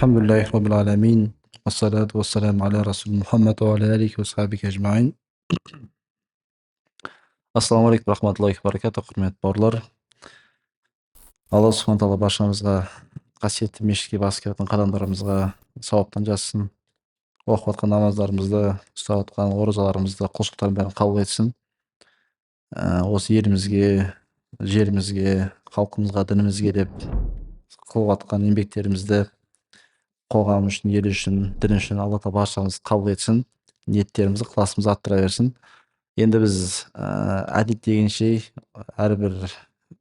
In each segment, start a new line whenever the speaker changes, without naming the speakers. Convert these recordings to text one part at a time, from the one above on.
Алхамдулиллахи раббил аламин. Ассалату вассаламу аля расул Мухаммад ва аля алихи ва асхабихи ажмаин. Ассалаумағалейкум рахматуллахи баракатух, құрметті бауырлар. Алла субхана тағала баршамызға қасиетті мешітке басып келетін қадамдарымызға сауаптан жазсын. Оқып жатқан намаздарымызды, ұстап жатқан оразаларымызды, құлшылықтардың бәрін қабыл етсін. Осы елімізге, жерімізге, халқымызға, дінімізге деп қылып жатқан еңбектерімізді қоғам үшін, ел үшін, дін үшін Алла тағала баршамызды қабыл етсін. Ниеттерімізді, ықыласымызды арттыра берсін. Енді біз әдеттегенше әрбір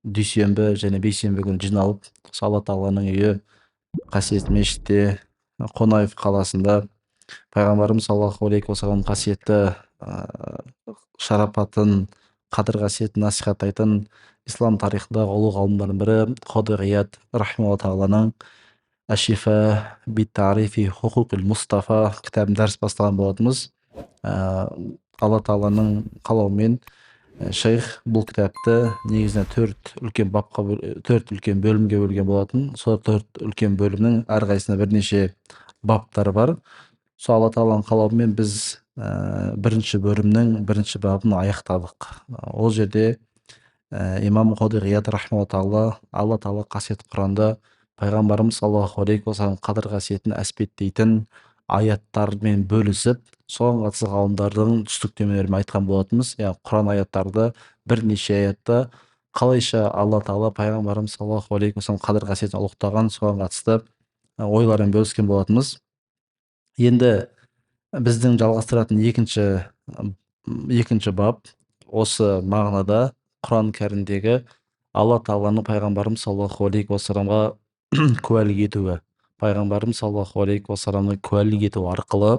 дүйсенбі және бейсенбі күні жиналып, осы Алла тағаланың үйі қасиетті мешітте, Қонаев қаласында пайғамбарымыз саллаллаху алейхи уассалам қасиетті шарапатын, қадір қасиетін насихаттайтын ислам тарихындағы ұлы ғалымдардың бірі Қоди Ғият рахималла тағаланың Әш-Шифа би-таарифи хукукил Мустафа кітабын дәріс бастаған болатынбыз. Алла тағаланың қалауымен шейх бұл кітапты негізінен төрт үлкен бапқа, төрт үлкен бөлімге бөлген болатын. Сол төрт үлкен бөлімнің әрқайсысында бірнеше баптар бар. Сол Алла тағаланың қалауымен біз бірінші бөлімнің бірінші бабын аяқтадық. Ол жерде имам Қоди Ғият рахималла тағала Алла тағала қасиетті Құранда пайғамбарымыз саллаллаху алейхи уассалам қадір қасиетін әспеттейтін аяттармен бөлісіп, соған қатысты ғалымдардың түсініктемелерін айтқан болатынбыз. Яғни Құран аяттарды бірнеше аятта қалайша Алла тағала пайғамбарымыз саллаллаху алейхи уассалам қадір қасиетін ұлықтаған, соған қатысты ойлармен бөліскен болатынбыз. Енді біздің жалғастыратын екінші бап осы мағынада Құран кәрімдегі Алла тағаланың пайғамбарымыз саллаллаху алейхи уассаламға куәлік етуі, пайғамбарымыз саллаллаху алейхи уассаламның куәлік ету арқылы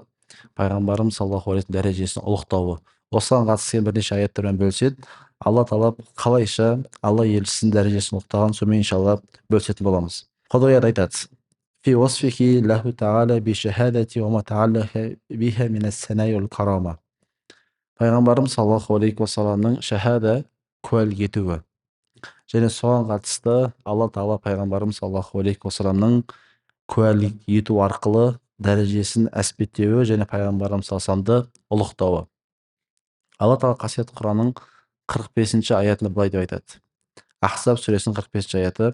пайғамбарымыз саллаллаху алейхи дәрежесін ұлықтауы. Осыған қатысты бірнеше аяттармен бөліседі. Алла тағала қалайша Алла елшісінің дәрежесін ұлықтаған, сонымен иншалла бөлісетін боламыз. Құдай айтады: Фи уасфихи лаху таала би шахадати ва ма тааллаха биха мин ас-санаи вал карама. Пайғамбарымыз саллаллаху алейхи уассаламның шахада куәлік етуі және соған қатысты Алла тағала пайғамбарымыз саллаллаху алейхи уассаламның куәлік ету арқылы дәрежесін әспеттеуі және пайғамбарымыз саллаллаху алейхи ұлықтауы. Алла тағала қасиетті Құранның 45-ші аятында былай деп айтады. Ахзаб сүресінің 45-ші аяты: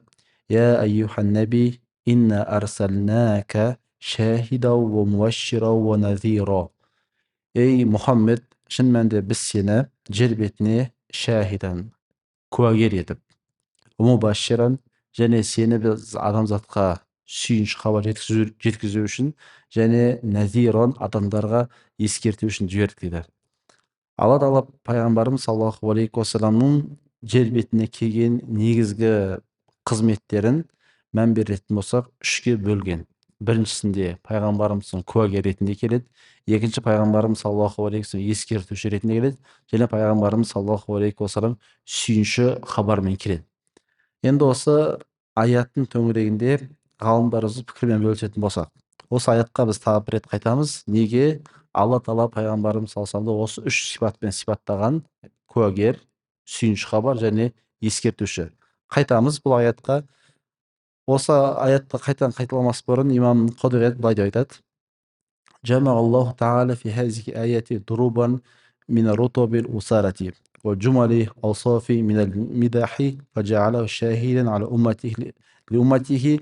Я айюхан наби инна арсалнака шахида ва мубашшира ва назира. Ей Мұхаммед, шын мәнінде біз сені жер бетіне шахидан, куәгер етіп, мубашширан, және сені біз адамзатқа сүйінші хабар жеткізу үшін және назиран, адамдарға ескерту үшін жібердік дейді. Алла тағала пайғамбарымыз саллаллаху алейхи уассаламның жер бетіне келген негізгі қызметтерін мән беретін болсақ үшке бөлген. Біріншісінде пайғамбарымыздың куәгер ретінде келеді, екінші пайғамбарымыз саллаллаху алейхи уассалам ескертуші ретінде келеді және пайғамбарымыз саллаллаху алейхи уассалам сүйінші хабармен келеді. Енді осы аяттың төңірегінде ғалымдарымыз пікірмен бөлісетін болсақ, осы аятқа біз тағы бір рет қайтамыз. Неге Алла тағала пайғамбарымыз саллаллаху алейхи осы үш сипатпен сипаттаған: куәгер, сүйінші хабар және ескертуші? Қайтамыз бұл аятқа. Осы аятты қайтадан қайталамас бұрын имам Қоди Ғият былай деп айтады: Жамағаллаху тағала фи хазихи аяти дурубан мин рутубил усарати ва джумали аусафи мин аль-мидахи фажаалаху шахидан аля умматихи ли умматихи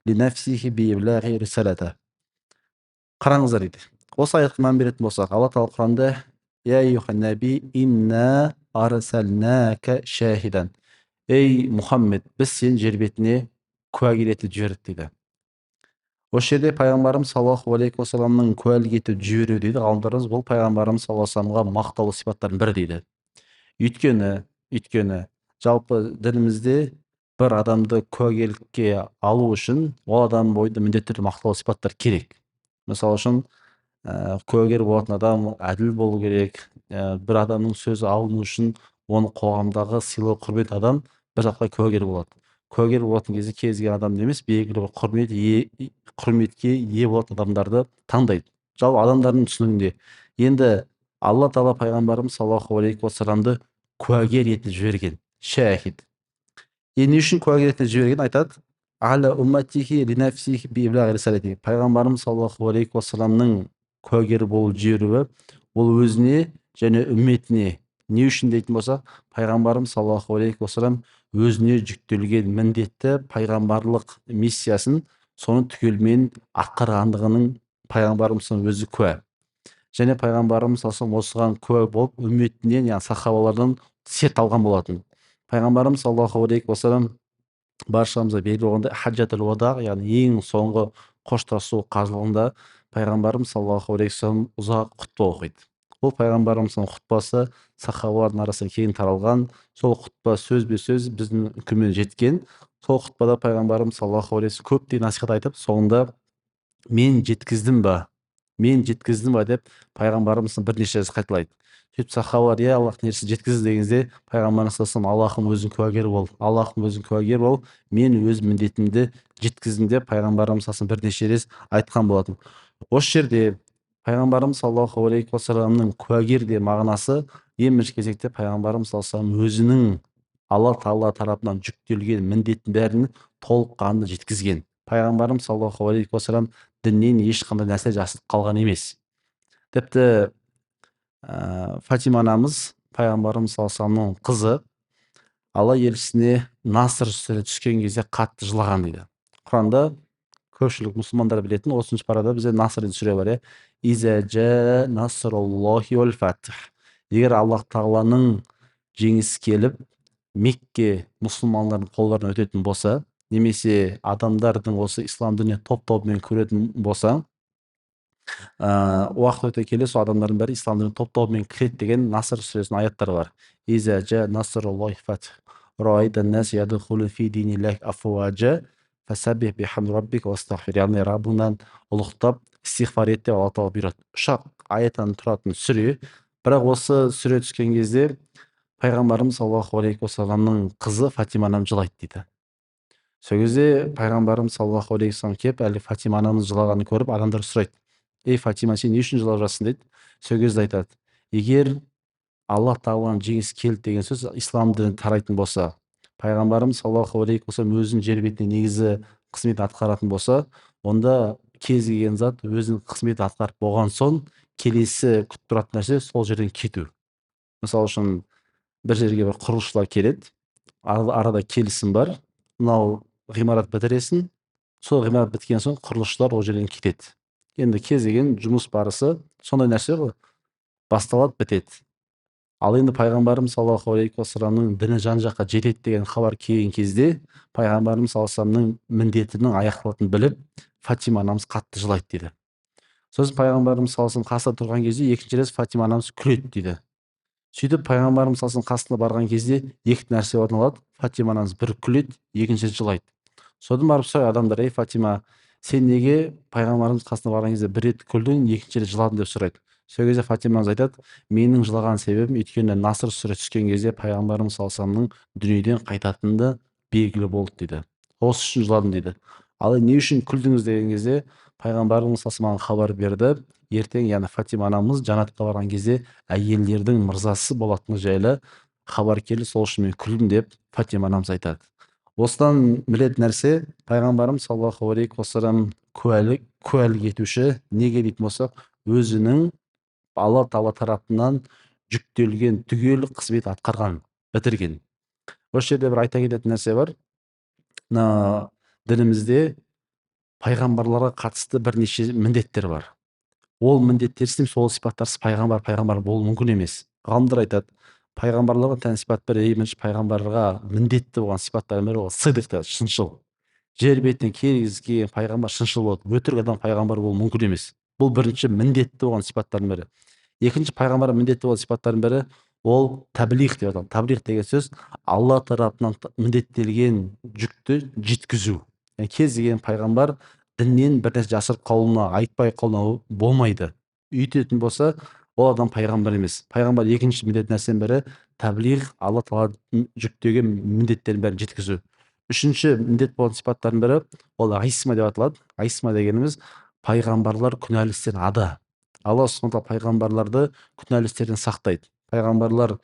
ли нафсихи би иблағи рисалата. Қараңыздар дейді. Осы аятқа мән беретін болсақ, Алла тағала Құранда: Я айюхан наби инна арсалнака шахидан. Ей Мұхаммед, біз сені жер бетіне куәгер етіп жібердік дейді. Осы жерде пайғамбарымыз саллаллаху алейхи уассаламның куәлік етіп жіберу дейді ғалымдарымыз, бұл пайғамбарымыз саллаллаху алейхи уассаламға мақтаулы сипаттардың бірі дейді. Өйткені жалпы дінімізде бір адамды куәгерлікке алу үшін ол адамның бойында міндетті түрде мақтаулы сипаттар керек. Мысалы үшін, куәгер болатын адам әділ болу керек. Бір адамның сөзі алыну үшін оны қоғамдағы сыйлы құрмет адам бір затқа куәгер болады. Куәгер болатын кезде кез келген адамды емес, белгілі бір құрметке ие болатын адамдарды таңдайды. Жалпы адамдардың түсінігінде. Енді Алла тағала пайғамбарымыз саллаллаху алейхи уассаламды куәгер етіп жіберген, шахид. Енді не үшін куәгер етіп жіберген айтады? Аля умматихи линафсихи би иблағи рисалати. Пайғамбарымыз саллаллаху алейхи уассаламның куәгер болып жіберуі ол өзіне және үмметіне. Не үшін дейтін болсақ, пайғамбарымыз саллаллаху алейхи уассалам өзіне жүктелген міндетті пайғамбарлық миссиясын соны түгелімен атқарғандығының пайғамбарымыз өзі куә. Және пайғамбарымыз саллаллаху осыған куә болып үмметінен, яғни сахабалардан серт алған болатын. Пайғамбарымыз саллаллаху алейхи уассалам баршамызға белгілі болғандай хаджатул уада, яғни ең соңғы қоштасу қажылығында пайғамбарымыз саллаллаху алейхи уассалам ұзақ құтпа оқиды. Бұл пайғамбарымыздың құтпасы сахабалардың арасында кең таралған, сол құтпа сөзбе сөз біздің үкіміне жеткен. Сол құтпада пайғамбарымыз саллаллаху алейхи уассалам көптеген насихат айтып, соңында мен жеткіздім ба, мен жеткіздім ба деп пайғамбарымыз бірнеше рет қайталайды. Сөйтіп сахабалар, иә, Аллахтың елшісі жеткізді деген кезде пайғамбарымыз саллаллаху алейхи уассалам, Аллахым өзің куәгер бол, Аллахым өзің куәгер бол, мен өз міндетімді жеткіздім деп пайғамбарымыз саллаллаху алейхи уассалам бірнеше рет айтқан болатын. Осы жерде пайғамбарымыз саллаллаху алейхи уассаламның куәгер де мағынасы ең бірінші кезекте пайғамбарымыз саллаллаху алейхи уассалам өзінің Алла тағала тарапынан жүктелген міндеттің бәрін толыққанды жеткізген. Пайғамбарымыз саллаллаху алейхи уассалам діннен ешқандай нәрсе жасырып қалған емес. Тіпті Фатима анамыз, пайғамбарымыз саллаллаху алейхи уассаламның қызы, Алла елшісіне Наср сүресі түскен кезде қатты жылаған дейді. Құранда көпшілік мұсылмандар білетін 30 парада бізде Наср деген сүре бар, иә. Иза жа насруллахи уал фатх. Егер Аллах тағаланың жеңісі келіп, Мекке мұсылмандардың қолдарына өтетін болса, немесе адамдардың осы ислам дініне топ-тобымен көретін болса, уақыт өте келе сол адамдардың бәрі ислам дініне топ-тобымен кіреді деген Наср сүресінің аяттары бар. Иза жа насруллахи фатх. Райта нас ядхулу фи диниллахи афважа фасаббих бихамди раббика вастағфир. Яғни Раббыңнан ұлықтап истиғфар ет деп Алла тағала бұйырады. Үш-ақ аяттан тұратын сүре. Бірақ осы сүре түскен кезде пайғамбарымыз саллаллаху алейхи уассаламның қызы Фатима анам жылайды дейді. Сол кезде пайғамбарымыз саллаллаху алейхи уассалам келіп, әлі Фатима анамыз жылағанын көріп, адамдар сұрайды. Ей Фатима, сен не үшін жылап жатсың дейді. Сол кезде айтады, егер Алла тағаланың жеңісі келді деген сөз ислам діні тарайтын болса, пайғамбарымыз саллаллаху алейхи уассалам өзінің жер бетінде негізі қызметін атқаратын болса, онда кез келген зат өзінің қызметін атқарып болған соң келесі күтіп тұратын нәрсе сол жерден кету. Мысалы үшін бір жерге бір құрылысшылар келеді, арада келісім бар, мынау ғимарат бітіресің, сол ғимарат біткен соң құрылысшылар ол жерден кетеді. Енді кез келген жұмыс барысы сондай нәрсе ғой, басталады, бітеді. Ал енді пайғамбарымыз саллаллаху алейхи уассаламның діні жан жаққа жетеді деген хабар келген кезде пайғамбарымыз саллаллаху алейхи уассаламның міндетінің аяқталатынын біліп, Фатима анамыз қатты жылайды дейді. Сосын пайғамбарымыз саллаллаху алейхи уассалам қасында тұрған кезде екінші рет Фатима анамыз күледі дейді. Сөйтіп пайғамбарымыз саллаллаху алейхи уассалам қасына барған кезде екі нәрсе орын алады. Фатима анамыз бір күледі, екінші рет жылайды. Содан барып сұрайды адамдар, ей Фатима, сен неге пайғамбарымыз қасына барған кезде бір рет күлдің, екінші рет жыладың деп сұрайды. Сол кезде Фатима анамыз айтады, менің жылаған себебім өйткені Наср сүресі түскен кезде пайғамбарымыз саллаллаху алейхи уассаламның дүниеден қайтатыны белгілі болды дейді. Осы үшін жыладым дейді. Ал не үшін күлдіңіз деген кезде пайғамбарымыз саллаллаху алейхи уассалам хабар берді, ертең яғни Фатима анамыз жәннатқа барған кезде әйелдердің мырзасы болатыны жайлы хабар келді, сол үшін мен күлдім деп Фатима анамыз айтады. Осыдан білетін нәрсе, пайғамбарымыз саллаллаху алейхи уассалам куәлік етуші, неге дейтін болсақ, өзінің Алла тағала тарапынан жүктелген түгел қызмет атқарған, бітірген. Осы жерде бір айта кететін нәрсе бар. Мына дінімізде пайғамбарларға қатысты бірнеше міндеттер бар. Ол міндеттерсіз, сол сипаттарсыз пайғамбар болу мүмкін емес. Ғалымдар айтады, пайғамбарларға тән сипат бір, ең бірінші пайғамбарға міндетті болған сипаттардың бірі ол сыдық дейді, шыншыл. Жер бетіне кез келген пайғамбар шыншыл болады. Өтірік адам пайғамбар болу мүмкін емес. Бұл бірінші міндетті болған сипаттардың бірі. Екінші пайғамбарға міндетті болған сипаттардың бірі ол таблиғ деп аталады. Таблиғ деген сөз Алла тарапынан міндеттелген жүкті жеткізу. Яғни кез келген пайғамбар діннен бір нәрсе жасырып қалуына, айтпай қалуына болмайды. Өйтетін болса, ол адам пайғамбар емес. Пайғамбар екінші міндетті нәрсенің бірі таблиғ, Алла тағала жүктеген міндеттердің бәрін жеткізу. Үшінші міндет болған сипаттардың бірі ол айсма деп аталады. Айсма дегеніміз пайғамбарлар күнәлі істен ада. Алла субхана тағала пайғамбарларды күнәлі істерден сақтайды. Пайғамбарлар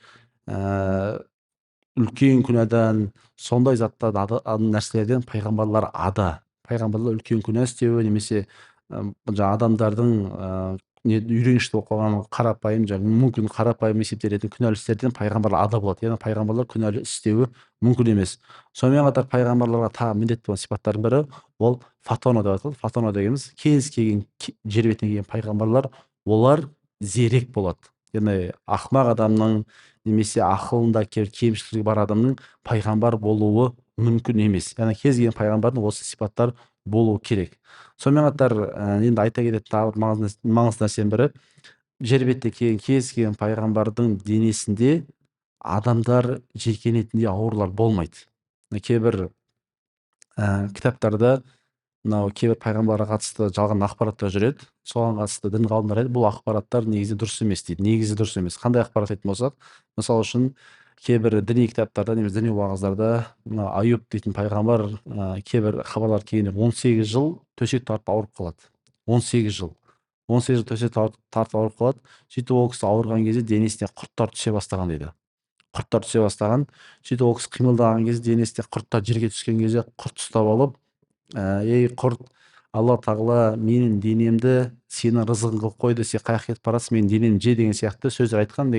Үлкен күнәдан, сондай заттан, нәрселерден пайғамбарлар ада. Пайғамбарлар үлкен күнә істеуі немесе жаңа адамдардың үйренішті болып қалған қарапайым, жаңа мүмкін қарапайым есептелетін күнәлі істерден пайғамбарлар ада болады. Яғни пайғамбарлар күнәлі іс істеуі мүмкін емес. Сонымен қатар пайғамбарларға тағы міндетті болған сипаттардың бірі ол фатона деп аталады. Фатона дегеніміз кез келген жер бетіне келген пайғамбарлар, олар зерек болады. Яғни ақымақ адамның немесе ақылында кемшілігі бар адамның пайғамбар болуы мүмкін емес. Яғни кез келген пайғамбардың осы сипаттар болуы керек. Сонымен қатар енді айта кететін тағы бір маңызды нәрсенің бірі, жер бетіне келген кез келген пайғамбардың денесінде адамдар жиіркенетіндей аурулар болмайды. Кейбір кітаптарда мынау кейбір пайғамбарға қатысты жалған ақпараттар жүреді. Соған қатысты дін ғалымдары айтады, бұл ақпараттар негізі дұрыс емес дейді. Негізі дұрыс емес. Қандай ақпарат айтатын болсақ, мысалы үшін кейбір діни кітаптарда немесе діни уағыздарда мына Аюб дейтін пайғамбар кейбір хабарлар келгенде 18 жыл төсек тартып ауырып қалады. 18 жыл. 18 жыл төсек тартып ауырып қалады. Сөйтіп ол кісі ауырған кезде денесіне құрттар түсе бастаған дейді. Құрттар түсе бастаған. Сөйтіп ол кісі қимылдаған кезде денесіне құрттар жерге түскен кезде құрт ұстап алып, ей құрт, Алла тағала менің денемді сенің рызығың қылып қойды, сен қай жаққа кетіп барасың, менің денемді же деген сияқты сөздер айтқан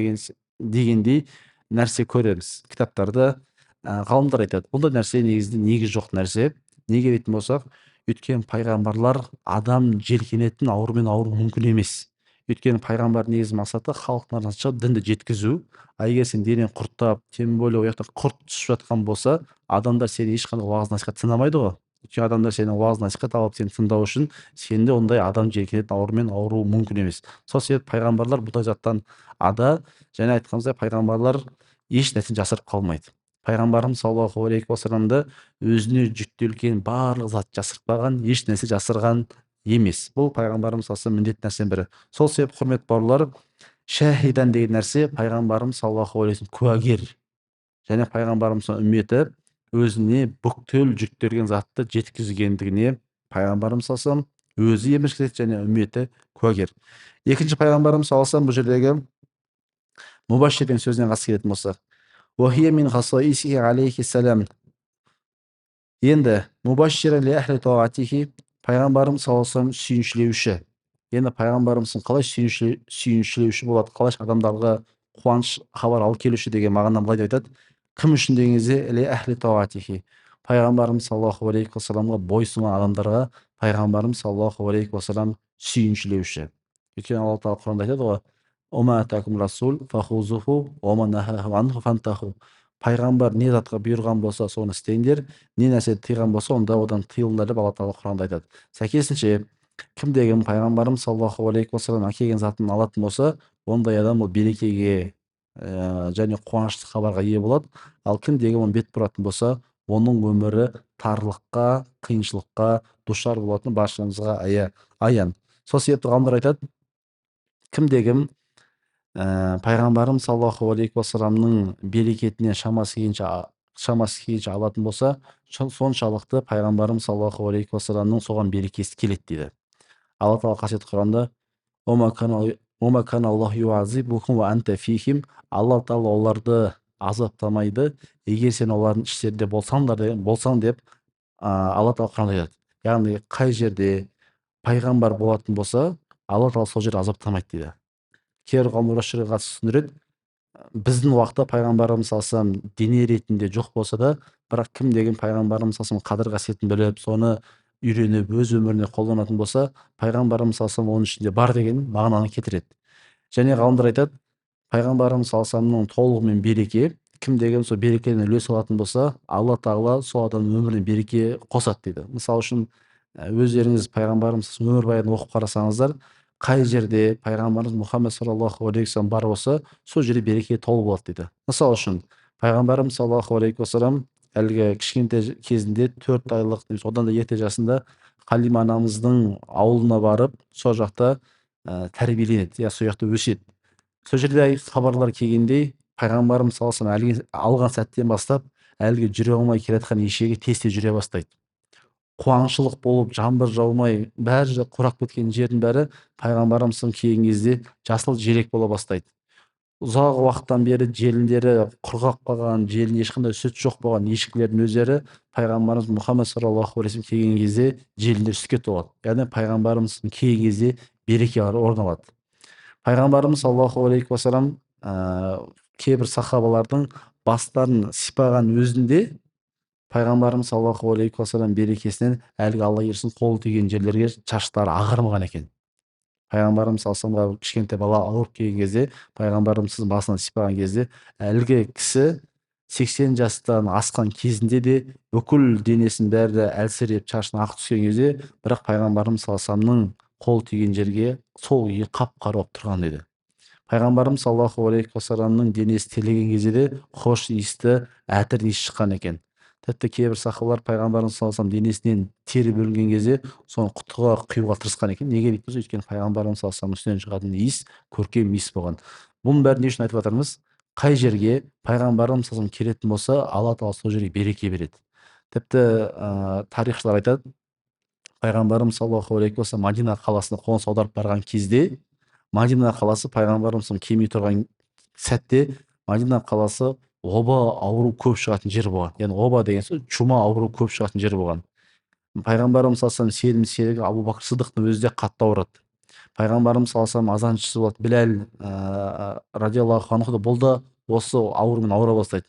дегендей нәрсе көреміз кітаптарда. Ғалымдар айтады, бұндай нәрсе негізінде негіз жоқ нәрсе. Неге дейтін болсақ, өйткені пайғамбарлар адам жеркенетін аурумен ауыру мүмкін емес. Өйткені пайғамбардың негізгі мақсаты халықтың арасына шығып дінді жеткізу. А егер сен денең құрттап, тем более ол жақта құрт түсіп жатқан болса, адамдар сені ешқандай уағыз насихат тыңдамайды ғой. Өйткені адамдар сені уағыз насихат алып сені тыңдау үшін сенде ондай адам жеркенетін аурумен ауыру мүмкін емес. Сол себепті пайғамбарлар бұндай заттан ада. Және айтқанымыздай пайғамбарлар еш нәрсені жасырып қалмайды. Пайғамбарымыз саллаллаху алейхи уассаламды өзіне жүктелген барлық зат жасырып қалған, еш нәрсе жасырған емес. Бұл пайғамбарымыз саллаллаху алейхи міндетті нәрсенің бірі. Сол себепті құрметті бауырлар, шахидан деген нәрсе пайғамбарымыз саллаллаху алейхи уассалам куәгер. Және пайғамбарымыздың үмметі өзіне бүктел жүктелген затты жеткізгендігіне пайғамбарымыз саллаллаху алейхи уассалам өзі еміршілік және үмметі куәгер. Екінші пайғамбарымыз саллаллаху алейхи уассалам бұл жердегі мубашшир деген сөзіне қатысты келетін болсақ, уахия мин хасаисихи алейхи салам. Енді мубашширан ли ахли таатихи, пайғамбарымыз саллаллаху алейхи уассалам сүйіншілеуші. Енді пайғамбарымыздың қалай сүйіншілеуші болады, қалай адамдарға қуаныш хабар алып келуші деген мағына былай деп айтады. Кім үшін деген кезде ли ахли таатихи, пайғамбарымыз саллаллаху алейхи уассаламға бойсұнған адамдарға пайғамбарымыз саллаллаху алейхи уассалам сүйіншілеуші. Өйткені Алла тағала Құранда айтады ғой, «Ома атакум расул фахузуху, ома нахаху анху фантаху». Пайғамбар не затқа бұйырған болса, соны істеңдер, не нәрсе тыйған болса, онда одан тыйылыңдар деп Алла тағала Құранда айтады. Сәйкесінше, кімде кім пайғамбарымыз саллаллаху алейхи уассалам әкелген затын алатын болса, ондай адам ол берекеге және қуанышты хабарға ие болады. Ал кімде кім оны бет бұратын болса, оның өмірі тарлыққа, қиыншылыққа душар болатыны баршамызға аян. Сол себепті ғалымдар айтады, кімде кім пайғамбарымыз саллаллаху алейхи уассаламның берекетінен шамасы келгенше алатын болса, соншалықты пайғамбарымыз саллаллаху алейхи уассаламның соған берекесі келеді дейді. Алла тағала қасиетті Құранда «Ома кана Аллаху юазибухум ва анта фихим», Алла тағала оларды азаптамайды, егер сен олардың іштерінде болсаң деп, Алла тағала Құранда айтады. Яғни қай жерде пайғамбар болатын болса, Алла тағала сол жерде азаптамайды дейді. Кейбір ғалымдар осы жерге қатысты түсіндіреді. Біздің уақытта пайғамбарымыз саллаллаху алейхи уассалам дене ретінде жоқ болса да, бірақ кім деген пайғамбарымыз саллаллаху алейхи уассалам қадір қасиетін біліп, соны үйреніп, өз өміріне қолданатын болса, пайғамбарымыз саллаллаху алейхи уассалам оның ішінде бар деген мағынаны кетіреді. Және ғалымдар айтады, пайғамбарымыз саллаллаху алейхи уассаламның толығымен береке, кім деген сол берекеден үлес алатын болса, Алла тағала сол адамның өміріне береке қосады дейді. Мысалы үшін, өздеріңіз пайғамбарымыз өмірбаянын оқып қарасаңыздар, қай жерде пайғамбарымыз Мұхаммед саллаллаху алейхи уассалам бар болса, сол жерде береке толы болады дейді. Мысалы үшін, пайғамбарымыз саллаллаху алейхи уассалам әлгі кішкентай кезінде 4 айлық немесе одан да ерте жасында Халима анамыздың ауылына барып, сол жақта тәрбиеленеді, я сол жақта өседі. Сол жерде хабарлар келгендей, пайғамбарымыз саллаллаху алейхи уассалам әлгі алған сәттен бастап әлгі жүре алмай келе жатқан ешегі тез-тез жүре бастайды. Қуаңшылық болып, жаңбыр жаумай, бәрі құрап кеткен жердің бәрі пайғамбарымыз келген кезде жасыл желек бола бастайды. Ұзақ уақыттан бері желіндері құрғап қалған, желінде ешқандай сүт жоқ болған ешкілердің өздері пайғамбарымыз Мұхаммед саллаллаху алейхи вассалам келген кезде желіндері сүтке толады. Яғни пайғамбарымыз келген кезде берекелер орын алады. Пайғамбарымыз саллаллаху алейхи вассалам кейбір сахабалардың бастарын сипаған өзінде пайғамбарымыз саллаллаху алейхи вассалам берекесінен әлгі Алла елшісінің қолы тиген жерлерге шаштары ағармаған екен. Пайғамбарымыз саллаллаху алейхи вассаламға кішкентай бала ауырып келген кезде пайғамбарымыз басынан сипаған кезде әлгі кісі 80 жастан асқан кезінде де бүкіл денесінің бәрі әлсіреп, шашына ақ түскен кезде, бірақ пайғамбарымыз саллаллаху алейхи вассаламның қолы тиген жерге сол күйі қап-қара болып тұрған дейді. Пайғамбарымыз саллаллаху алейхи вассаламның денесі терілген кезде де хош иісті әтір иіс шыққан екен. Тіпті кейбір сахабалар пайғамбарымыз саллаллаху алейхи вассалам денесінен тері бөлінген кезде соны құтыға құюға тырысқан екен. Неге дейтін болса, өйткені пайғамбарымыз саллаллаху алейхи вассаламның үстінен шығатын иіс көркем иіс болған. Бұның бәрін не үшін айтып жатырмыз? Қай жерге пайғамбарымыз саллаллаху алейхи вассалам келетін болса, Алла тағала сол жерге береке береді. Тіпті тарихшылар айтады, пайғамбарымыз саллаллаху алейхи вассалам Мадина қаласына қоныс аударып барған кезде, Мадина қаласы пайғамбарымыз келмей тұрған сәтте Мадина қаласы оба ауру көп шығатын жер болған. Яғни оба деген сөз чума ауру көп шығатын жер болған. Пайғамбарымыз саллаллаху алейхи вассалам сенім серігі Абу Бәкір Сыдықтың өзі де қатты ауырады. Пайғамбарымыз саллаллаху алейхи вассалам азаншысы болады Біләл радиаллаху анху, бұл да осы аурумен ауыра бастайды.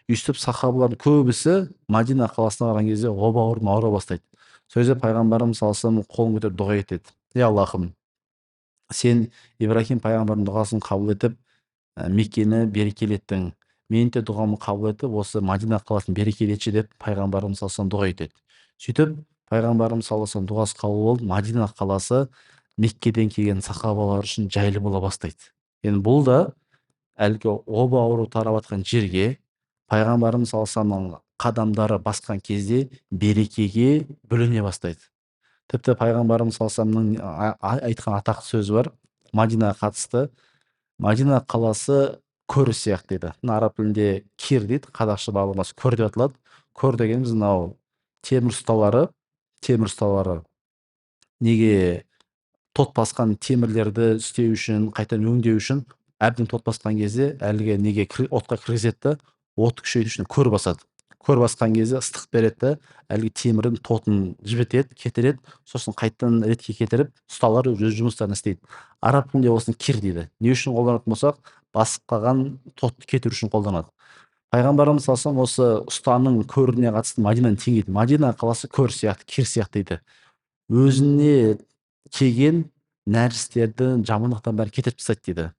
Өйстіп сахабалардың көбісі Мадина қаласына барған кезде оба аурумен ауыра бастайды. Сол кезде пайғамбарымыз саллаллаху алейхи вассалам қолын көтеріп дұға етеді. Ей Аллахым, сен Ибрахим пайғамбардың дұғасын қабыл етіп, Меккені берекелеттің. Менің де дұғамды қабыл етіп, осы Мадина қаласын берекелетші деп пайғамбарымыз саллаллаху алейхи вассалам дұға етеді. Сөйтіп пайғамбарымыз саллаллаху алейхи вассалам дұғасы қабыл болып, Мадина қаласы Меккеден келген сахабалар үшін жайлы бола бастайды. Енді бұл да әлгі оба ауру тарап жатқан жерге пайғамбарымыз саллаллаху алейхи вассаламның қадамдары басқан кезде берекеге бөлене бастайды. Тіпті пайғамбарымыз саллаллаху алейхи вассаламның айтқан атақты сөзі бар Мадинаға қатысты. Мадина қаласы көр сияқты дейді. Мына араб тілінде кир дейді, қазақша баламасы көр деп аталады. Көр дегеніміз мынау темір ұсталары, темір ұсталары неге тот басқан темірлерді істеу үшін, қайтадан өңдеу үшін әбден тот басқан кезде әлгі неге отқа кіргізеді де, отты күшейту үшін көр басады. Көр басқан кезде ыстық береді де, әлгі темірдің тотын жібітеді, кетіреді, сосын қайтадан ретке кетіріп, ұсталар өз жұмыстарын істейді. Араб тілінде осыны кир дейді. Не үшін қолданатын болсақ, басып қалған тотты кетіру үшін қолданады. Пайғамбарымыз саллаллаху алейхи вассалам осы ұстаның көріне қатысты Мадинаны теңейді. Мадина қаласы көр сияқты, кир сияқты дейді. Өзіне келген нәжістерді, жамандықтан бәрін кетіріп тастайды дейді.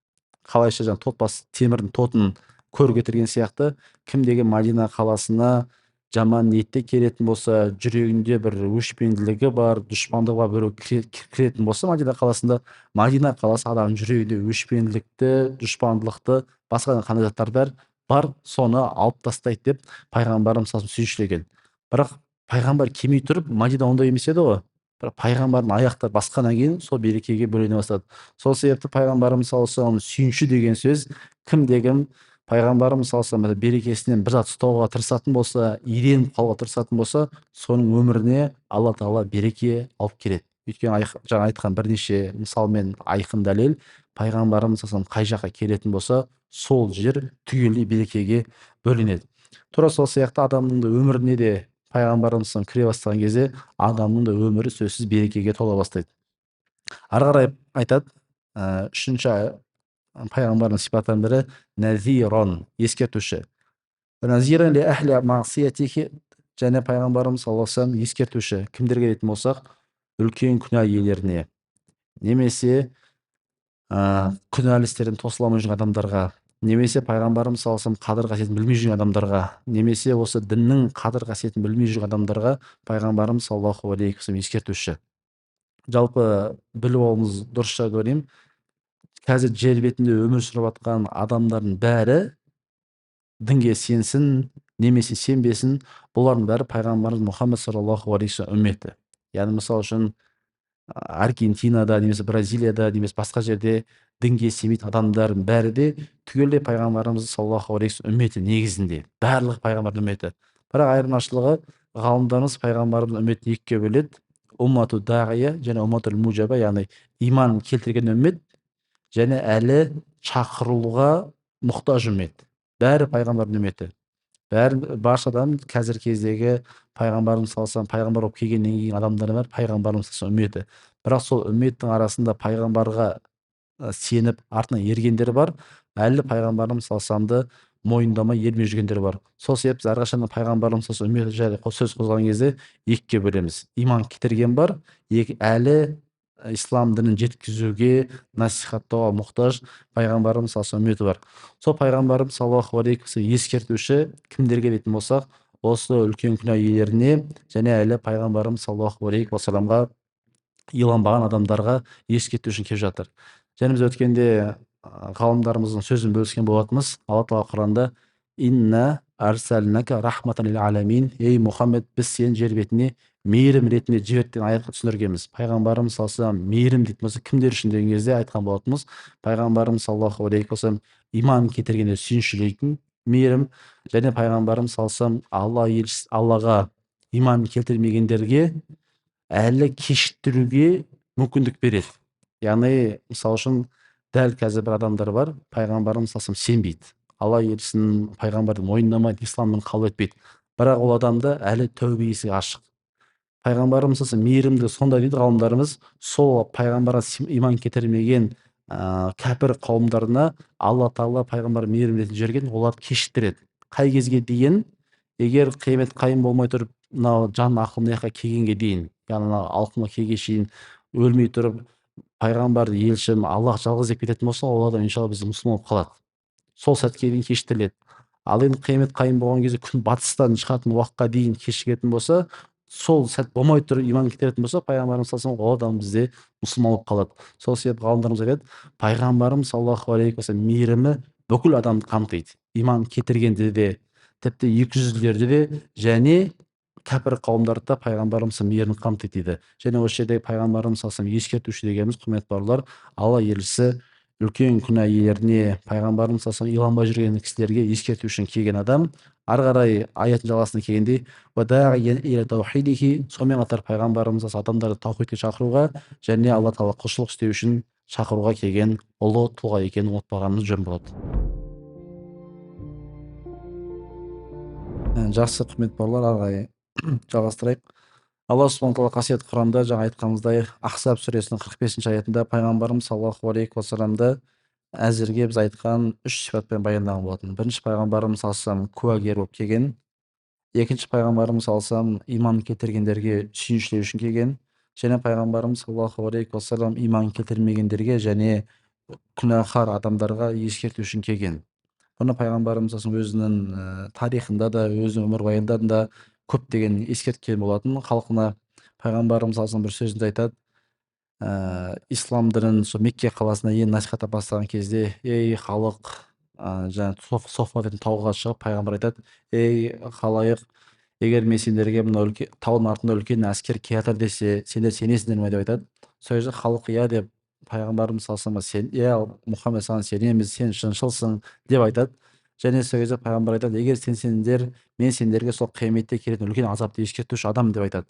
Қалайша жаңа тот бас темірдің тотын көр кетірген сияқты, кім деген Мадина қаласына жаман ниетте келетін болса, жүрегінде бір өшпенділігі бар, дұшпандығы бар біреу кіретін болса Мадина қаласында, Мадина қаласы адамның жүрегінде өшпенділікті, дұшпандылықты, басқа да қандай заттар бәрі бар, соны алып тастайды деп пайғамбарымыз саллаллаху алейхи вассалам сүйіншілеген. Бірақ пайғамбар келмей тұрып Мадина ондай емес еді ғой. Бірақ пайғамбардың аяқтары басқаннан кейін сол берекеге бөлене бастады. Сол себепті пайғамбарымыз саллаллаху алейхи вассалам сүйінші деген сөз кім деген пайғамбарымыз саллаллаху алейхи вассалам берекесінен бір зат ұстауға тырысатын болса, иеленіп қалуға тырысатын болса, соның өміріне Алла тағала береке алып келеді. Өйткені жаңа айтқан бірнеше мысалмен айқын дәлел, пайғамбарымыз саллаллаху алейхи вассалам қай жаққа келетін болса, сол жер түгелдей берекеге бөленеді. Тура сол сияқты адамның да өміріне де пайғамбарымыз саллаллаху алейхи вассалам кіре бастаған кезде адамның да өмірі сөзсіз берекеге тола бастайды. Ары қарай айтады, үшінші пайғамбардың сипаттарының бірі нәзирон, ескертуші. Нәзиран ли әхли мағсиятихи, және пайғамбарымыз саллаллаху алейхи вассалам ескертуші. Кімдерге дейтін болсақ, үлкен күнә иелеріне, немесе күнәлі істерден тосыла алмай жүрген адамдарға, немесе пайғамбарымыз саллаллаху алейхи вассалам қадір қасиетін білмей жүрген адамдарға, немесе осы діннің қадір қасиетін білмей жүрген адамдарға пайғамбарымыз саллаллаху алейхи вассалам ескертуші. Жалпы біліп алуымыз дұрыс шығар деп ойлаймын. Қазір жер бетінде өмір сүріп жатқан адамдардың бәрі дінге сенсін немесе сенбесін, бұлардың бәрі пайғамбарымыз Мұхаммед саллаллаху алейхи вассалам үмметі. Яғни мысал үшін Аргентинада немесе Бразилияда немесе басқа жерде дінге сенбейтін адамдардың бәрі де түгелдей пайғамбарымыз саллаллаху алейхи вассалам үмметі негізінде, барлығы пайғамбардың үмметі. Бірақ айырмашылығы, ғалымдарымыз пайғамбарымыздың үмметін екіге бөледі: уммату дағия және умматул мужаба, яғни иман келтірген үммет және әлі шақырылуға Мұқтаж үммет. Бәрі пайғамбардың үмметі. Бәрі, барша адам қазіргі кездегі пайғамбарымыз саллаллаху алейхи вассалам пайғамбар болып келгеннен кейін адамдар бәрі пайғамбарымыз саллаллаху алейхи вассалам үмметі. Бірақ сол үмметтің арасында пайғамбарға сеніп артынан ергендер бар, әлі пайғамбарымыз саллаллаху алейхи вассаламды мойындамай ермей жүргендер бар. Сол себепті біз әрқашан пайғамбарымыз саллаллаху алейхи вассалам үмметі жайлы сөз қозғаған кезде екіге бөлеміз. Иман кетірген бар, екі, әлі ислам дінін жеткізуге, насихаттауға мұқтаж пайғамбарымыз саллаллаху алейхи вассалам үмметі бар. Сол пайғамбарымыз саллаллаху алейхи вассалам ескертуші кімдерге дейтін болсақ, осы үлкен күнә иелеріне және әлі пайғамбарымыз саллаллаху алейхи вассаламға иланбаған адамдарға ескерту үшін келіп жатыр. Және біз өткенде ғалымдарымыздың сөзін бөліскен болатынбыз. Алла тағала Құранда инна арсалнака рахматан лил аламин, ей Мұхаммед, біз сені жер бетіне мейірім ретінде жібердік деген аятқа түсіндіргенбіз. Пайғамбарымыз саллаллаху алейхи вассалам мейірім дейтін болса кімдер үшін деген кезде айтқан болатынбыз. Пайғамбарымыз саллаллаху алейхи вассалам иман келтіргенде сүйіншілейтін мейірім, және пайғамбарымыз саллаллаху алейхи вассалам Алла елшісі, Аллаға иман келтірмегендерге әлі кешіктіруге мүмкіндік береді. Яғни мысал үшін дәл қазір бір адамдар бар, пайғамбарымыз саллаллаху алейхи вассалам сенбейді, Алла елшісін, пайғамбарды мойындамайды, ислам дінін қабыл етпейді. Бірақ ол адамда әлі тәубе есігі ашық. Пайғамбарымыз саллаллаху алейхи вассалам мейірімді сондай дейді ғалымдарымыз, сол пайғамбарға иман келтірмеген кәпір қауымдарына Алла тағала пайғамбар мейірім ретінде жіберген, оларды кешіктіреді. Қай кезге дейін? Егер қиямет қайым болмай тұрып, мынау жан ақыл мына жаққа келгенге дейін, яғни мынау алқымға келгенге шейін өлмей тұрып, пайғамбарды елшім, Аллах жалғыз деп кететін болса, ол адам иншалла бізде мұсылман болып қалады. Сол сәтке дейін кешіктіріледі. Ал енді қиямет қайым болған кезде күн батыстан шығатын уақытқа дейін кешігетін болса, сол сәт болмай тұрып иман келтіретін болса, пайғамбарымыз саллаллаху алейхи вассалам, ол адам бізде мұсылман болып қалады. Сол себепті ғалымдарымыз айтады, пайғамбарымыз саллаллаху алейхи вассалам мейірімі бүкіл адамды қамтиды. Иман келтіргенде де, тіпті екі жүзділерді де, және кәпір қауымдарды да пайғамбарымыз мейірімін қамтиды дейді. Және осы жерде пайғамбарымыз саллаллаху алейхи вассалам ескертуші дегеніміз, құрметті бауырлар, Алла елшісі үлкен күнә иелеріне, пайғамбарымыз саллаллаху алейхи вассалам иланбай жүрген кісілерге ескерту үшін келген адам. Ары қарай аяттың жалғасына келгенде, сонымен қатар пайғамбарымыз адамдарды таухидке шақыруға және Алла тағала құлшылық істеу үшін шақыруға келген ұлы тұлға екенін ұмытпағанымыз жөн болады. Жақсы, құрметті бауырлар, ары қарай жалғастырайық. Алла субхана тағала қасиетті Құранда жаңа айтқанымыздай Ахзаб сүресінің 45-ші аятында пайғамбарымыз саллаллаху алейхи уассаламды әзірге біз айтқан үш сипатпен баяндаған болатын. Бірінші, пайғамбарымыз саллаллаху алейхи уассалам куәгер болып келген. Екінші, пайғамбарымыз саллаллаху алейхи уассалам иман келтіргендерге сүйіншілеу үшін келген. Және пайғамбарымыз саллаллаху алейхи уассалам иман келтірмегендерге және күнәһар адамдарға ескерту үшін келген. Бұны пайғамбарымыз саллаллаху алейхи уассалам өзінің тарихында да, өзінің өмірбаянында да көптеген ескерткен болатын халқына. Пайғамбарымыз саллаллаху алейхи уассалам бір сөзінде айтады, ислам дінін сол Мекке қаласына ең насихаттап бастаған кезде, ей халық, жаңа Софа дейтін тауға шығып пайғамбар айтады, ей халайық, егер мен сендерге мына таудың артында үлкен әскер келе жатыр десе, сендер сенесіңдер ме деп айтады. Сол кезде халық иә деп, пайғамбарымыз саллаллаху алейхи уассалам, сен, иә, Мұхаммед, саған сенеміз, сен шыншылсың деп айтады. Және сол кезде пайғамбар айтады, егер сенсеңдер, мен сендерге сол қияметте келетін үлкен азапты ескертуші адам деп айтады.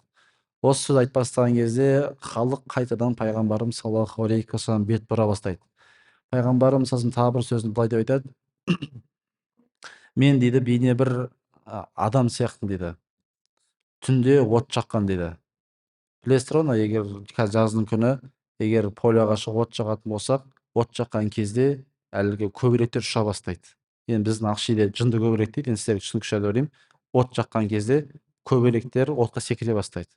Осы сөз айтып бастаған кезде халық қайтадан пайғамбарымыз саллаллаху алейхи уассалам бет бұра бастайды. Пайғамбарымыз саллаллаху алейхи уассалам тағы бір сөзін былай деп айтады, мен дейді бейне бір адам сияқтымын дейді, түнде от жаққан дейді. Білесіздер ғой, егер қазір жаздың күні егер поляға шығып от жағатын болсақ, от жаққан кезде әлгі көбелектер ұша бастайды. Енді біздің Ақшиде жынды көбелек дейді, енді сіздерге түсінікті шығар деп ойлаймын. От жаққан кезде көбелектер отқа секіре бастайды.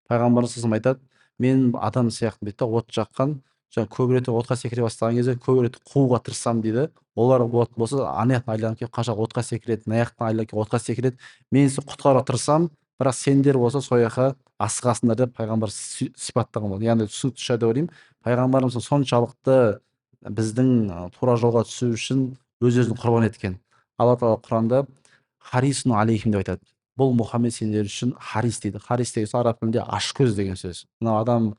Пайғамбарымыз саллаллаху алейхи вассалам айтады, мен адам сияқтымын дейді да, от жаққан, жаңа көбелектер отқа секіре бастаған кезде көбелекті қууға тырысамын дейді. Олар болатын болса, ана жақтан айланып келіп қашақ отқа секіреді, мына жақтан айланып келіп отқа секіреді. Мен сені құтқаруға тырысамын, бірақ сендер болса сол жаққа асығасыңдар деп пайғамбар сипаттаған болды. Яғни түсінікті шығар деп ойлаймын. Пайғамбарымыз соншалықты біздің тура жолға түсу үшін өз-өзін құрбан еткен. Алла тағала Құранда харисун алейхим деп айтады. Бұл Мұхаммед сендер үшін харис дейді. Харис деген сөз араб тілінде ашкөз деген сөз. Мынау адам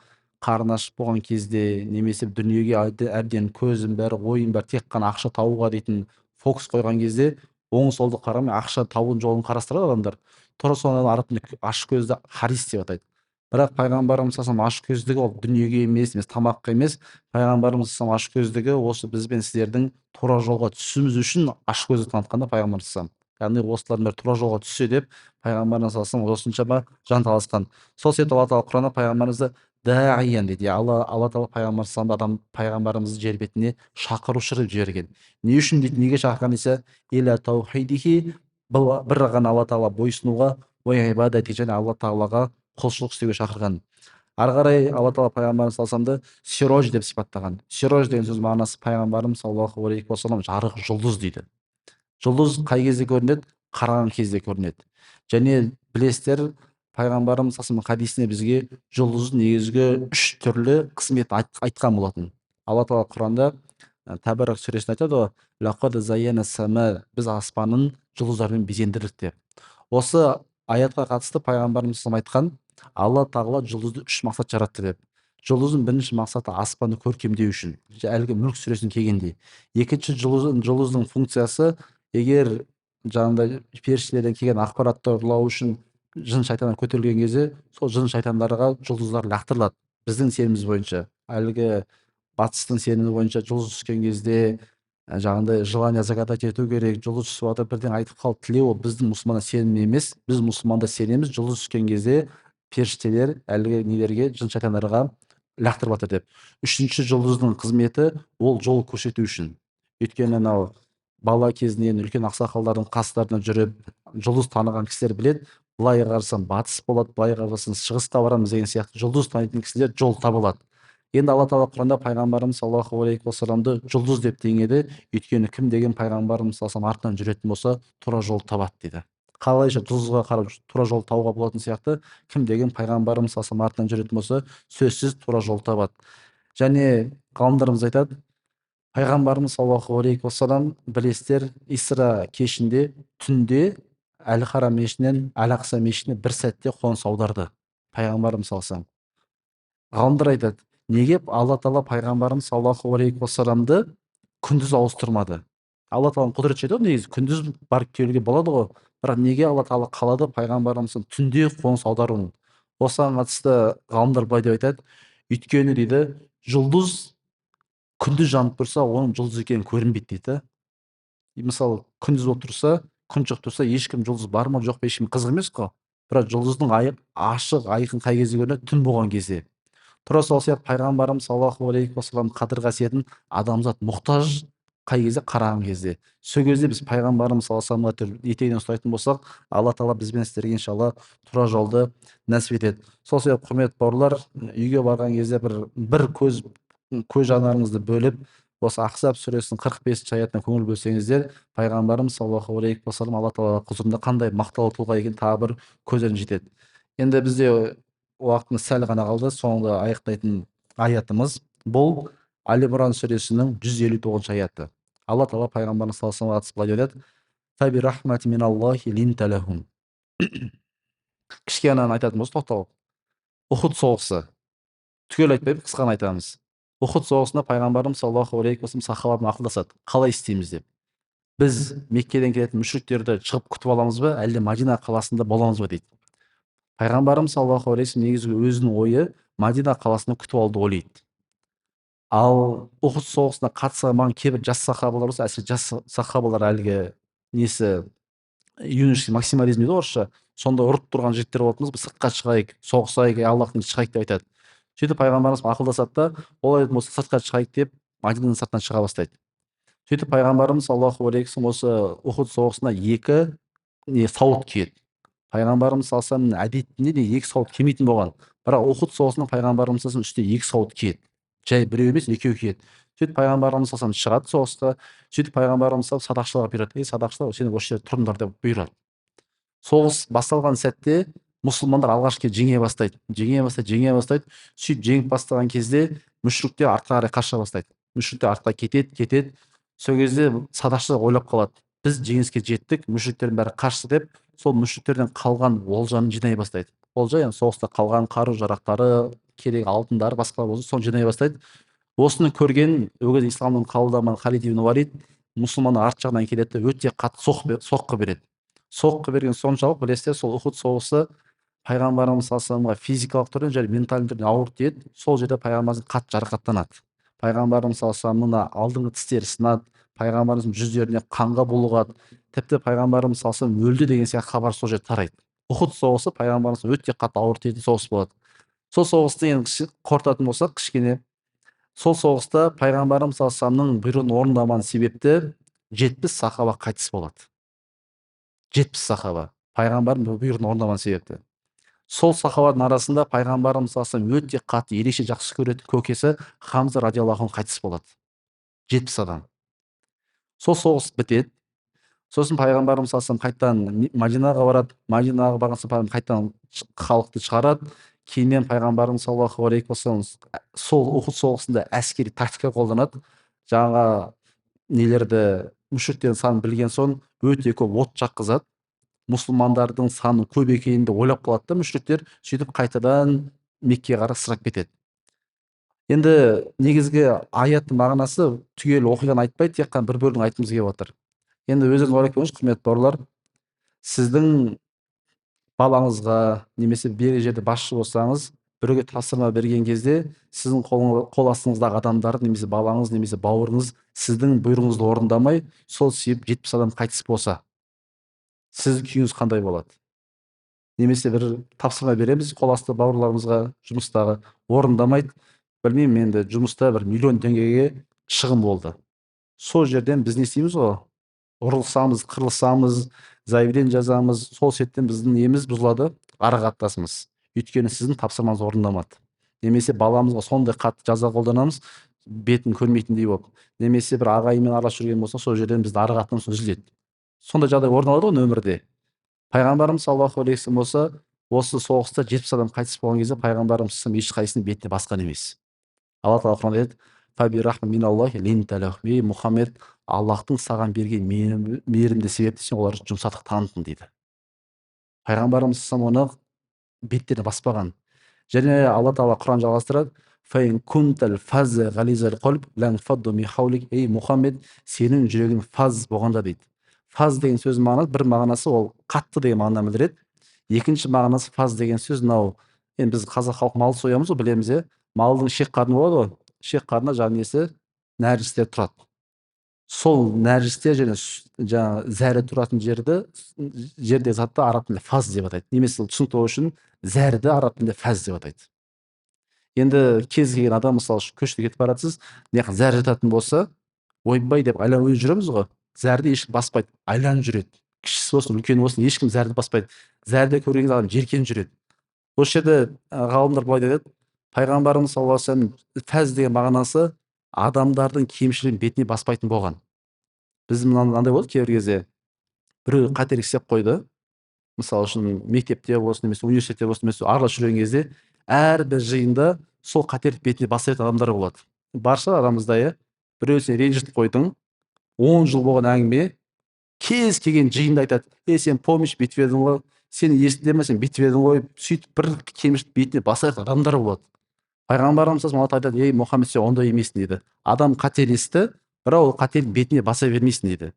қарны ашып болған кезде немесе дүниеге әбден көзім бәрі, ойым бәрі тек қана ақша табуға дейтін фокус қойған кезде оң солды қарамай ақша табудың жолын қарастырады адамдар. Тура соны араб тілінде ашкөзді харис деп атайды. Бірақ пайғамбарымыз саллаллаху алейхи ашкөздігі ол дүниеге емес, емес тамаққа емес. Пайғамбарымыз саллаллаху ашкөздігі осы біз бен сіздердің тура жолға түсуіміз үшін ашкөздік танытқан да пайғамбарымыз саллаллаху. Яғни осылардың бәрі тура жолға түссе деп пайғамбарымыз саллаллаху осыншама жан таласқан. Сол себепті Алла тағала Құранда пайғамбарымызды дағиян дейді. Алла тағала пайғамбар саллаллаху адам пайғамбарымызды жер бетіне шақырушы қылып жіберген. Не үшін дейді, неге шақырған десе, иля таухидихи, бұл бір ғана Алла тағала бойсынуға, уа ибадати, және Алла тағалаға құлшылық істеуге шақырған. Ары қарай Алла тағала пайғамбарымыз саллаллаху алейхи сирож деп сипаттаған. Сирож деген сөз мағынасы пайғамбарымыз саллаллаху алейхи уассалам жарық жұлдыз дейді. Жұлдыз қай кезде көрінеді? Қараған кезде көрінеді. Және білесіздер, пайғамбарымыз саллаллаху алейхи хадисінде бізге жұлдыздың негізгі үш түрлі қызметін айтқан болатын. Алла тағала Құранда Табарак сүресінде айтады ғой, лақад зайяна сама, біз аспанын жұлдыздармен безендірдік деп. Осы аятқа қатысты пайғамбарымыз саллаллаху айтқан, Алла тағала жұлдызды үш мақсат жаратты деп. Жұлдыздың бірінші мақсаты аспанды көркемдеу үшін, әлгі Мүлк сүресіне келгендей. Екінші жұлдыздың функциясы, егер жаңағыдай періштелерден келген ақпаратты ұрлау үшін жын шайтандар көтерілген кезде, сол жын шайтандарға жұлдыздар лақтырылады. Біздің сеніміміз бойынша, әлгі батыстың сенімі бойынша жұлдыз түскен кезде жаңағындай желание загадать ету керек, жұлдыз түсіп жатыр бірдеңе айтып қалып тілеу, ол біздің мұсылмандар сенімі емес. Біз мұсылмандар сенеміз, жұлдыз түскен кезде періштелер әлгі нелерге, жын шайтандарға лақтырып жатыр деп. Үшінші жұлдыздың қызметі ол жол көрсету үшін. Өйткені анау бала кезінен үлкен ақсақалдардың қастарында жүріп жұлдыз таныған кісілер біледі, былай қарасаң батыс болады, былай қарасаң шығысқа барамыз деген сияқты жұлдыз танитын кісілер жол таба алады. Енді Алла тағала Құранда пайғамбарымыз саллаллаху алейхи уассаламды жұлдыз деп теңеді, өйткені кім деген пайғамбарымыз саллаллаху артынан жүретін болса тура жол табады дейді. Қалайша жұлдызға қарап тура жол табуға болатын сияқты, кім деген пайғамбарымыз саллаллаху артынан жүретін болса сөзсіз тура жол табады. Және ғалымдарымыз айтады, пайғамбарымыз саллаллаху алейхи уассалам білесіздер, Исра кешінде түнде Әл-Харам мешітінен Әл-Ақса мешітіне бір сәтте қоныс аударды пайғамбарымыз саллаллаху алейхи. Ғалымдар айтады, неге Алла тағала пайғамбарымыз саллаллаху алейхи уассаламды күндіз ауыстырмады? Алла тағаланың құдіреті жетеді ғой, негізі күндіз барып келуге болады ғой, бірақ неге Алла тағала қалады пайғамбарымыздың түнде қоныс аударуын? Осыған қатысты ғалымдар былай деп айтады, өйткені дейді, жұлдыз күндіз жанып тұрса оның жұлдыз екені көрінбейді дейді. Мысалы күндіз болып тұрса, күн шығып тұрса, ешкім жұлдыз бар ма жоқ па ешкім қызық емес қой. Бірақ жұлдыздың ашық айқын қай кезде көрінеді? Түн болған кезде. Тура сол сияқты пайғамбарымыз саллаллаху алейхи уассалам қадір қасиетін адамзат мұқтаж қай кезде? Қараған кезде. Сол кезде біз пайғамбарымыз саллаллаху алейхи уассаламға етегінен ұстайтын болсақ, Алла тағала бізбен сіздерге иншалла тура жолды нәсіп етеді. Сол себепті құрметті бауырлар, үйге барған кезде бір көз жанарыңызды бөліп, осы Ахзаб сүресінің 45-ші аятына көңіл бөлсеңіздер, пайғамбарымыз саллаллаху алейхи уассалам Алла тағала құзырында қандай мақтаулы тұлға екенін тағы бір көздеріңіз жетеді. Енді бізде уақытымыз сәл ғана қалды. Соңғы аяқтайтын аятымыз бұл Али Имран сүресінің 159 аяты. Алла тағала пайғамбарымыз саллаллаху алейхи уассалам былай деп айтады: «Фаби рахмати миналлахи линта лахум». Кішкене ананы айтатын болсақ, тоқталып. Ухуд соғысы. Түгел айтпаймыз, қысқа ғана айтамыз. Ухуд соғысында пайғамбарымыз саллаллаху алейхи уассалам сахабалармен ақылдасады, қалай істейміз деп. Біз Меккеден келетін мүшриктерді шығып күтіп аламыз ба, әлде Мадина қаласында боламыз ба дейді. Пайғамбарымыз саллаллаху алейхи уассалам негізгі өзінің ойы Мадина қаласында күтіп алуды ойлайды. Ал Ухуд соғысына қатыса алмаған кейбір жас сахабалар болса, әсіресе жас сахабалар, әлгі несі юношеский максимализм дейді орысша, сонда ұрып тұрған жігіттер болатын, біз сыртқа шығайық, соғысайық, Аллахтың шығайық деп айтады. Сөйтіп пайғамбарымыз ақылдасады да, олай болса сыртқа шығайық деп Мадинаның сыртынан шыға бастайды. Сөйтіп пайғамбарымыз саллаллаху алейхи уассалам осы Ухуд соғысына екі не сауыт киеді. Пайғамбарымыз саллаллаху алейхи вассаламның әдетінде де екі сауыт кимейтін болған. Бірақ Ухуд соғысында пайғамбарымыз саллаллаху алейхи үстіне екі сауыт киеді. Жай біреу емес, екеу киеді. Сөйтіп пайғамбарымыз саллаллаху алейхи шығады соғысқа. Сөйтіп пайғамбарымыз саллаллаху садақшыларға бұйырады: ей садақшылар, сендер осы жерде тұрыңдар деп бұйырады. Соғыс басталған сәтте мұсылмандар алғаш рет жеңе бастайды, жеңе бастайды, жеңе бастайды. Сөйтіп жеңіп бастаған кезде мүшриктер артқа қарай қаша бастайды. Мүшриктер артқа кетеді, кетеді. Сол кезде садақшылар ойлап қалады: біз жеңіске жеттік, мүшриктердің бәрі қашты деп, сол мүшриктерден қалған олжаны жинай бастайды. Олжа, яғни соғыста қалған қару жарақтары, керек алтындары, басқалар болса, соны жинай бастайды. Осыны көрген ол кезде исламның қабылдамаған Халид ибн Валид мұсылмандар арт жағынан келеді, өте қатты соққы береді. Соққы берген соншалық, білесіздер, сол Ухуд соғысы Пайғамбарымыз саллаллаху алейхи физикалық түрде және ментальды түрде ауыр тиеді. Сол жерде пайғамбарымыз қатты жарақаттанады. Пайғамбарымыз саллаллаху алейхи вассаламның алдыңғы тістері сынады, пайғамбарымыздың жүздеріне қанға булығады. Тіпті пайғамбарымыз саллаллаху алейхи вассалам өлді деген сияқты хабар сол жерде тарайды. Ухуд соғысы пайғамбарымыз өте қатты ауыр тиетін соғыс болады. Сол соғысты енді қорытатын болсақ кішкене, сол соғыста пайғамбарымыз саллаллаху алейхи вассаламның бұйрығын орындамаған себепті 70 сахаба қайтыс болады. 70 сахаба пайғамбардың бұйрығын орындамаған себепті. Сол сахабалардың арасында пайғамбарымыз саллаллаху алейхи вассалам өте қатты ерекше жақсы көретін көкесі Хамза радиаллаху анху қайтыс болады. 70 адам. Сол соғыс бітеді. Сосын пайғамбарымыз саллаллаху алейхи вассалам қайтадан Мадинаға барады. Мадинаға барған соң пайғамбар қайтадан халықты шығарады. Кейіннен пайғамбарымыз саллаллаху алейхи вассалам сол Ухуд соғысында әскери тактика қолданады. Жаңа нелерді, мүшриктердің санын білген соң өте көп от жаққызады. Мұсылмандардың саны көп екенін де ойлап қалады да мүшриктер, сөйтіп қайтадан Меккеге қарай сырап кетеді. Енді негізгі аяттың мағынасы түгел оқиғаны айтпай, тек қана бір бөлігін айтқымыз келіп отыр. Енді өздеріңіз ойлап көріңізші, құрметті бауырлар, сіздің балаңызға немесе бір жерде басшы болсаңыз, біреуге тапсырма берген кезде сіздің қол астыңыздағы адамдар немесе балаңыз немесе бауырыңыз сіздің бұйрығыңызды орындамай, сол себеп 70 адам қайтыс болса, сіздің күйіңіз қандай болады? Немесе бір тапсырма береміз қол асты бауырларымызға жұмыстағы, орындамайды, білмеймін енді жұмыста 1 миллион теңгеге шығын болды. Сол жерден біз не істейміз ғой? Ұрылсамыз, қырылсамыз, заявление жазамыз, сол сәттен біздің неміз бұзылады, ара қатынасымыз. Өйткені сіздің тапсырмаңыз орындамады. Немесе баламызға сондай қатты жаза қолданамыз, бетін көрмейтіндей болып. Немесе бір ағайынмен араласып жүрген болса, сол жерден біздің ара қатынасымыз үзіледі. Сондай жағдай орын алады ғой өмірде. Пайғамбарымыз саллаллаху алейхи вассалам болса, осы соғыста 70 адам қайтыс болған кезде пайғамбарымыз саллаллаху алейхи вассалам ешқайсысының бетіне басқан емес. Алла тағала Құранда айтады: «Фаби рахма миналлахи линта лахум». Ей Мұхаммед, Аллахтың саған берген мейірімді себепті сен оларды жұмсақтық таныттың дейді. Пайғамбарымыз саллаллаху алейхи вассалам оны беттеріне баспаған. Және Алла тағала Құран жалғастырады: «Фаин кунтал фазза ғализал қалб лан фадду мин хаулик». Ей Мұхаммед, сенің жүрегің фаз болғанда дейді. Фаз деген сөздің мағынасы, бір мағынасы ол қатты деген мағынаны білдіреді. Екінші мағынасы фаз деген сөз мынау, енді біз қазақ халқы мал соямыз ғой, білеміз, иә? Малдың шек қарны болады ғой. Шек қарнына жаңағы несі, нәжістер тұрады. Сол нәжістер және жаңағы зәрі тұратын жерде затты араб тілінде фаз деп атайды. Немесе түсінікті болу үшін зәрді араб тілінде фаз деп атайды. Енді кез келген адам, мысалы үшін, көшеде кетіп бара жатсыз, мына жақта зәр жататын болса, ойбай деп айланып жүреміз ғой. Зәрді ешкім баспайды, айланып жүреді. Кішісі болсын, үлкені болсын, ешкім зәрді баспайды. Зәрді көрген кезде адам жеркеніп жүреді. Осы жерде ғалымдар былай деп айтады: пайғамбарымыз саллаллаху алейхи вассалам фәз деген мағынасы адамдардың кемшілігін бетіне баспайтын болған. Біз мынандай болды, кейбір кезде біреу қателік істеп қойды, мысалы үшін мектепте болсын немесе университетте болсын, немесе араласып жүрген кезде әрбір жиында сол қателік бетіне баса беретін адамдар болады. Бар шығар арамызда, иә? Біреу сен ренжітіп қойдың, 10 жыл болған әңгіме, кез келген жиында айтады: «Ей, сен помнишь, бүйтіп едің ғой, сен есіңде ме, сен бүйтіп едің ғой». Сөйтіп бір кемшілік бетіне баса беретін адамдар болады. Пайғамбарымыз саллаллаху алейхи вассалам айтады: «Ей Мұхаммед, сен ондай емессің», дейді. Адам қателесті, бірақ ол қателік бетіне баса бермейсің дейді.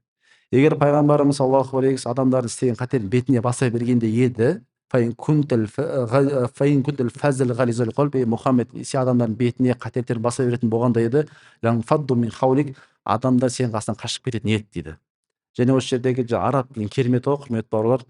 Егер пайғамбарымыз саллаллаху алейхи вассалам адамдардың істеген қателігін бетіне баса бергенде еді, фаин кунтал фазл ғализал қалб, ей Мұхаммед, сен адамдардың бетіне қателіктерін баса беретін болғанда еді, лан фадду мин хаулик, адамдар сенің қасынан қашып кететін еді дейді. Және осы жердегі араб тілінің кереметі ғой, құрметті бауырлар,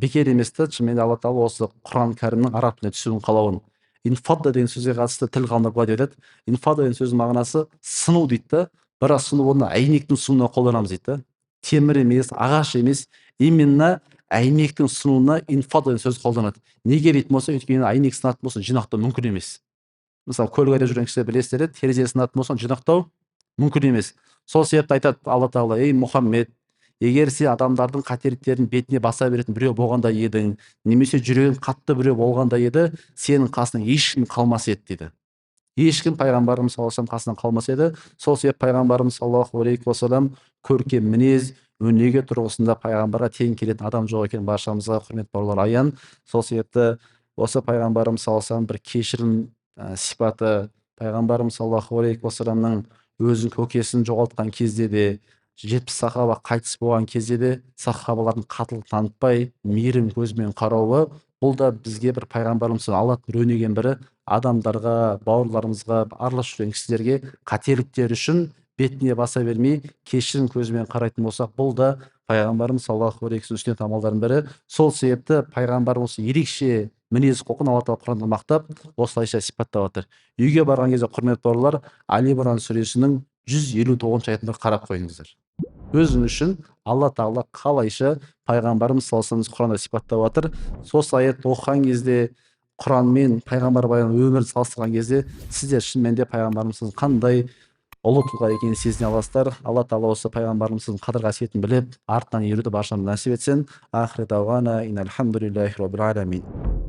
бекер емес та, шынымен де Алла тағала осы Құран кәрімнің араб тіліне түсуін қалауын. Инфадда деген сөзге қатысты тіл ғалымдар былай деп айтады: инфадда деген сөздің мағынасы сыну дейді да, бірақ сыну оны әйнектің сынуына қолданамыз дейді да. Темір емес, ағаш емес, именно әйнектің сынуына инфадда деген сөз қолданады. Неге дейтін болса, өйткені әйнек сынатын болса, жинақтау мүмкін емес. Мысалы, көлік айдап жүрген кісілер білесіздер, терезе сынатын болса, жинақтау мүмкін емес. Сол себепті айтады Алла тағала: «Ей Мұхаммед, егер сен адамдардың қателіктерін бетіне баса беретін біреу болғанда едің, немесе жүрегің қатты біреу болғанда еді, сенің қасыңнан ешкім қалмас еді», дейді. Ешкім пайғамбарымыз саллаллаху алейхи вассалам қасынан қалмас еді. Сол себеп пайғамбарымыз саллаллаху алейхи уассалам көркем мінез, өнеге тұрғысында пайғамбарға тең келетін адам жоқ екен баршамызға, құрметті бауырлар, аян. Сол себепті осы пайғамбарымыз саллаллаху алейхи вассалам бір кешірім сипаты, пайғамбарымыз саллаллаху алейхи уассаламның өзінің көкесін жоғалтқан кезде де, 70 сахаба қайтыс болған кезде де сахабалардың қатылық танытпай мейірім көзімен қарауы Бұл да бізге бір пайғамбарымыз Аллаһтың бір өнеген бірі, адамдарға, бауырларымызға, араласып жүрген кісілерге қателіктері үшін бетіне баса бермей, кешірім көзімен қарайтын болсақ, бұл да пайғамбарымыз саллаллаху алейхи уассалам сүннет амалдарының бірі. Сол себепті пайғамбар осы ерекше мінез құлқын Алла тағала Құранда мақтап, осылайша сипаттап жатыр. Үйге барған кезде, құрметті бауырлар, Али Имран сүресінің 159 аятына қарап қойыңыздар. Өзің үшін Алла тағала қалайша пайғамбарымыз саллаллаху алейхи Құранда сипаттап жатыр. Сол аятты оқыған кезде, Құран мен пайғамбар өмірін салыстырған кезде, сіздер шынымен де пайғамбарымыздың қандай ұлы тұлға екенін сезіне аласыздар. Алла тағала осы пайғамбарымыздың қадір қасиетін біліп, артынан еруді баршамызға нәсіп етсін. Ахир дауана роббил аламин.